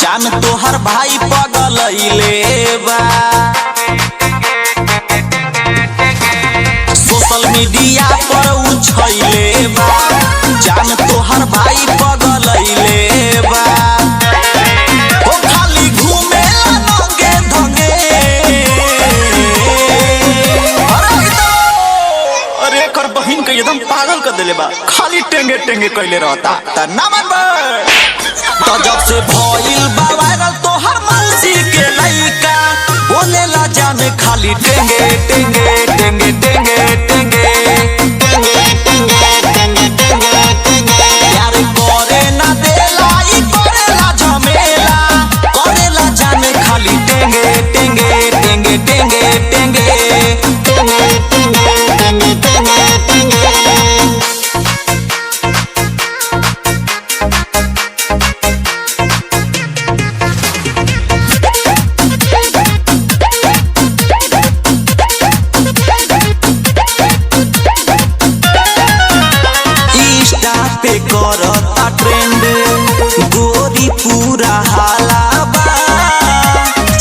जान तोहर भाई पगलैले बा। सोशल मीडिया पर उछैले बा, जान तोहर भाई पगलैले बा। ओ खाली घूमेला नंगे धंगे। अरे ई तो, अरे एकर बहिन के एकदम पागल कर देले बा, खाली टेंगे टेंगे कइले रहता। त ना मनबे त जब से भइल बा वायरल तोहर मौसी के लइका, बोलेला जाने खाली टेंगे टेंगे टेंगे टेंगे टेंगे टेंगे टेंगे टेंगे। प्यार करे ना देला ई करेला झमेला, करेला जाने खाली टेंगे टेंगे टेंगे टेंगे टेंगे टेंगे टेंगे टेंगे टेंगे टेंगे। इंस्टा पे करता ट्रेंड गोरी पूरा हाला बा,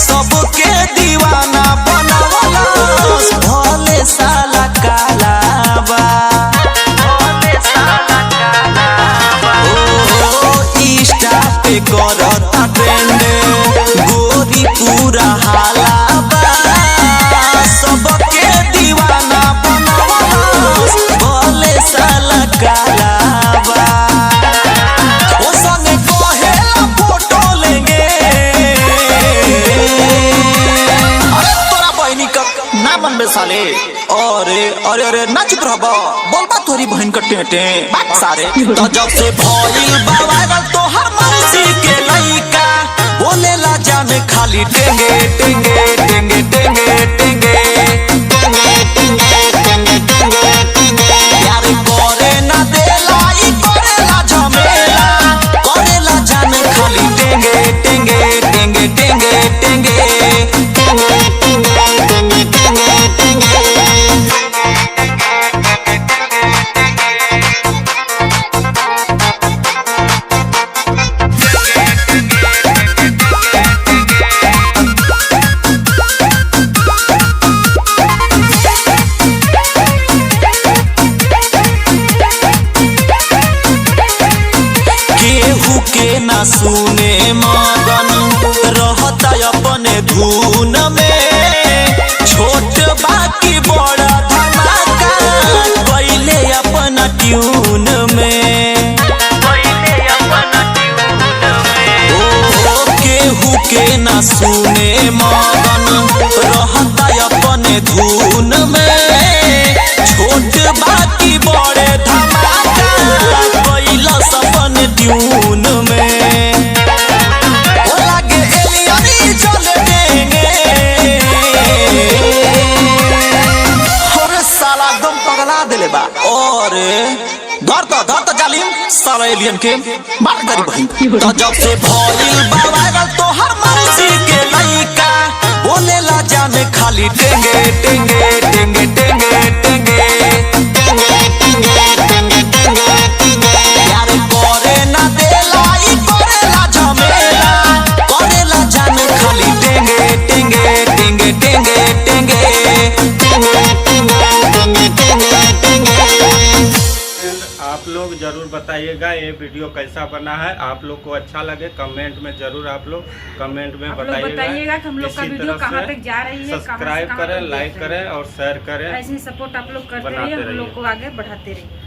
सबके दीवाना बनावला भोले साला काला बा। ओ इंस्टा पे करता ट्रेंड गोरी पूरा हाला बा, सबके दीवाना बनावला भोले साला काला बा। ओ संगे कहेला फोटो लेंगे। अरे तोरा बहिनी का ना मनबे साले। अरे अरे अरे ना चुप रहब, बोलबा तोरी बहिन का टेटे बात सारे। तो जब से भइल बा वायरल तोहर मौसी के लइका, बोलेला जाने खाली टेंगे टेंगे टेंगे टेंगे टेंगे टेंगे टेंगे टेंगे टेंगे टेंगे। प्यार करे ना देला ई करेला झमेला, करेला जाने खाली टेंगे टेंगे टेंगे टेंगे टेंगे टेंगे टेंगे टेंगे टेंगे टेंगे। केहू के ना सुने मगन रहता अपने धुन में, छोट बाकी बड़ा धमाका कैले अपना ट्यून में। ओ केहू के ना सुने मगन रहता अपने धुन में, छोट बाकी बड़े धमाका कैला सपन ट्यून में। ओ लागे एलियन ई चल देंगे। अरे साला एकदम पगला देले बा। अरे धर तो धर तो जालिम साला एलियन के मार करी बहिन। तो जब से भइल बा वायरल तोहर मौसी के लइका, बोलेला जाने खाली टेंगे टेंगे टेंगे टेंगे टेंगे टेंगे टेंगे टेंगे टेंगे टेंगे। प्यार करे ना देला ई करेला झमेला, करेला जाने खाली टेंगे टेंगे टेंगे टेंगे टेंगे टेंगे टेंगे टेंगे टेंगे टेंगे। आप लोग ज़रूर बताइएगा ये वीडियो कैसा बना है, आप लोग को अच्छा लगे कमेंट में ज़रूर आप लोग कमेंट में आप लोग बताइएगा। बताइएगा कि हम लोग का इसी वीडियो तरह कहाँ से तक जा रही है, कहाँ से सब्सक्राइब कहाँ करें, तक लाइक देख रही है। करें और शेयर करें। ऐसे ही सपोर्ट आप लोग करते बनाते रहिए, हम लोग रहिए। को आगे बढ़ाते रहिए।